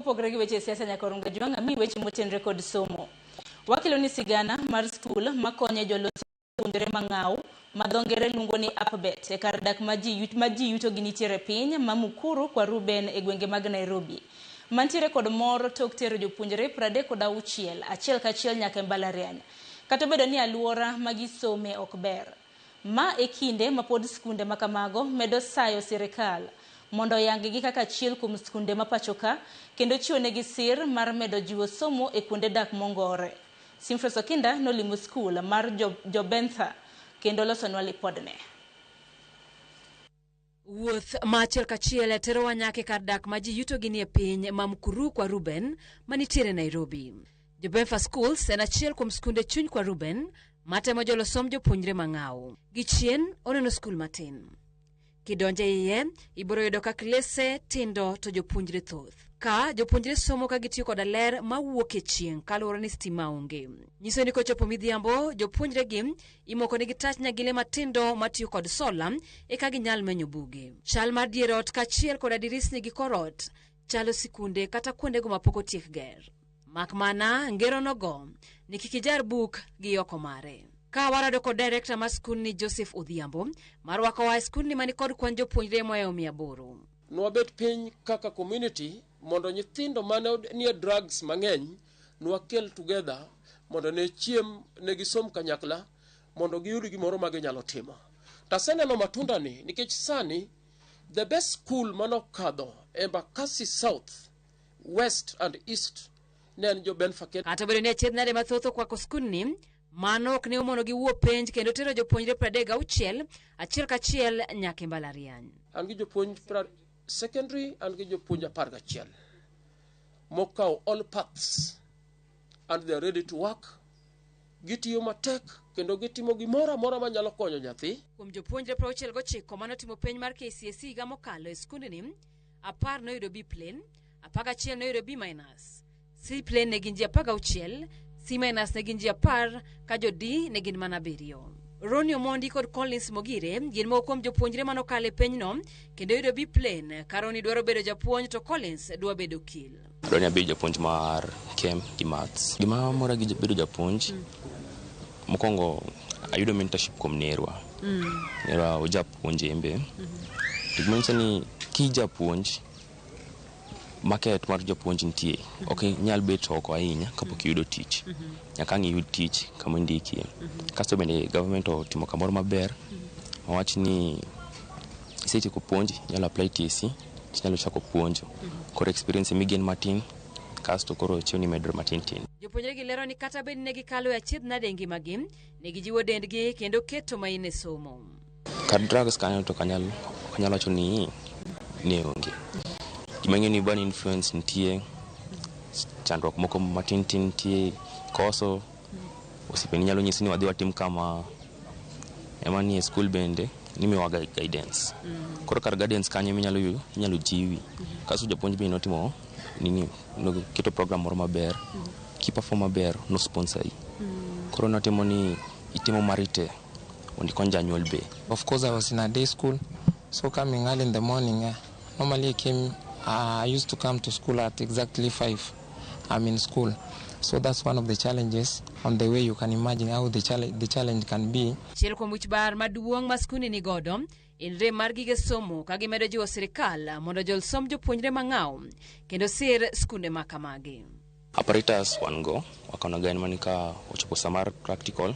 Mopogore gi weche siasa nyaka Orunga Jwang' mi weche motenre kod somo. Wakelo ni sigana mar skul makonyo jolos puonjre mang'aw ma dho ngere luongo ni APBET e kar dak ma ji ma ji yutogi nitiere piny ma Mukuru kwa Ruben e gwenge mag Nairobi. Mantiere kod mor tok tero jopuonjre 36 achiel kachiel nyaka e mbalariany. Kata obedo ni aluora ma gisome ok ber. Ma e kinde ma pod skunde ma kamago medo sayo sirikal mondo oyang-gi kaka achiel kuom skunde ma pachoka kendo chiwonegi sir mar medo jiwo somo e kuonde dak mongore. Simfros Okinda nolimo skul mar Jobentha kendo losonwa lipodne. Wuoth ma achiel kachiel terowa nyaka e kar dak ma ji yutogi nie piny ma Mukuru kwa Ruben manitiere Nairobi. Jobenfa Schools en achiel kuom skunde chuny kwa Ruben matemo jolo somb jopuonjre mang'aw. Gichien oneno skul matin. Kidonjo e iye, ibiro yudo ka klese tindo to jopuonjre thoth. Ka jopuonjre somo ka gitiyo koda ler mawuok e chieng' kaluwore ni stima onge. Nyiso ni kochopo midhiambo, jopuonjre gi imoko nigi tach nyagile matindo matiyo kod sola eka ginyal menyo buge. Chal mar dier ot kaachiel koda dirisni gi kor ot chalo sikunde kata kuondego mapok otiek ger. Mak mana ngero nogo ni kik ijar buk gi oko mare. Ka warado kod director mar skundni Joseph Odhiambo marwakowa e skundni mani kod kwan jopuonjre mohewo 800. Nwabet piny kaka community mondo nyithindo mane nie drugs mang'eny nwakel together mondo ne chiem ne gisom kanyakla mondo giyud gimoro ma ginyalo timo. To aseneno matunda ni nikech sani the best school manokadho Embakasi South, West and East ne en jo Benfaken. Kata obedo ni achiedh nade mathoth okwako skundni, mano ok ne omonogi wuo penj kendo tero jopuonjre 36 achiel kachiel nyaka e mbalariany. An gi jopuonj secondary, an gi jopuonj 11 mokawo all paths and they are ready to work. Gitiyo matek kendo gitimo gimoro amora manyalo konyo nyathi. Kuom jopuonjre 69 manotimo penj mar KCSE higa mokalo e skundni, 10 noyudo B plain, 11 noyudo B minus. C plain ne gin ji 16, C minus ne gin ji 10, ka jo D ne gin mana 7. Ronnie Omondi kod Collins Mogire gin moko kuom jopuonjre manokalo e penjno kendo yudo B plain, ka Ronnie dwaro bedo japuonj to Collins dwa bedo okil. Adwaro ni abed japuonj mar Chem gi Maths. Gima mora gi bedo japuonj, mokwongo ayudo mentorship kuom nerwa. Nerwa ojapuonj en be. To gima nyiso ni kijapuonj, market mar japuonj nitie. Ok inyal bet oko ahinya kapok iyudo tich. Nyaka ang' iyud tich kama ondikie. Kasto bende government otimo kamoro maber, wawach ni isetieko puonj, inyalo apply TSC, tinyalo chako puonjo. Koro experience emigain matin, kasto koro chiemo ni medore matin tin. Jopuonjre gi lero ni kata bed ni ne gikalo e achiedh nade e ngimagi, ne gijiwo dendgi kendo keto main e somo. Kar drugs kanyo to ok anyal wacho ni ne onge. Gima ang'eyo ni bad influence nitie, chandruok moko matin tin nitie, koso osiepeni nyalo nyisi ni wadhi watim kama. Ema ni e skul bende nimiyowa guidance. Koro kar guidance kanyo ema inyalo inyalo jiwi. Kasto japuonj be notimo nini, noketo program moro maber. Ki perform maber, no sponsor yi. Koro notimo ni itimo mari te mondo ikony janyuol be. Of course, I was in a day school, so coming early in the morning, normally I used to come to school at exactly 5. I'm in school. So that's one of the challenges on the way. You can imagine how the challenge can be. Achiel kuom wich bar maduong' ma skundni ni godo en rem mar gige somo ka gimedo jiwo sirikal mondo ojol somb jopuonjre mang'aw kendo sir skunde ma kamagi. Apparatus wan go, wakano ga en mana ka ochopo sa mar practical,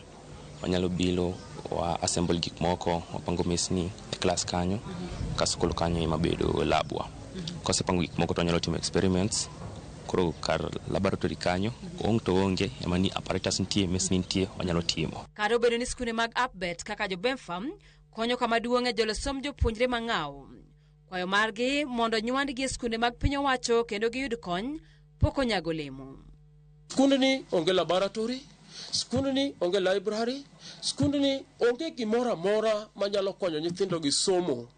wanyalo bilo, wa assemble gik moko, wapango mesni e klas kanyo, kasto koro kanyo ema bedo lab wa. Kosepango gik moko to wanyalo timo experiments, koro kar laboratory kanyo, ong to onge, ema ni apparatus nitie, mesni nitie, wanyalo timo. Kata obedo ni skunde mag APBET kaka Jobenfa konyo kama duong' e jolo somb jopuonjre mang'aw, kwayo margi mondo nywandgi e skunde mag piny owacho kendo giyud kony pok onyago olemo. Skundni onge laboratory, skundni onge library, skundni onge gimoro amora manyalo konyo nyithindo gi somo.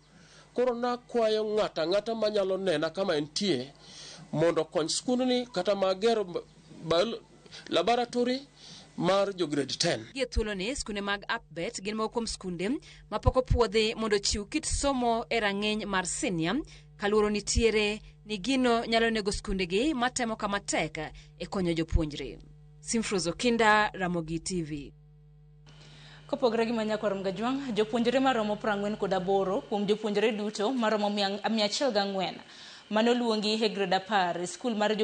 Koro nakwayo ng'ato ang'ata manyalo nena kama entie mondo okony skundni kata mager laboratory mar jo grade 10. Gie thuoloni, skunde mag APBET gin moko kuom skunde mapok opuodhi mondo ochiw kit somo e rang'iny mar senior Kaluoro nitiere ni gino nyalo nego skundegi matemo kama tek e konyo jopuonjre. Simfros Okinda, Ramogi TV. Kopogore gi Manyakwar Mgajwang', jopuonjre maromo 48 kuom jopuonjre duto maromo 104 mane oluongi e grade 10 e skul mar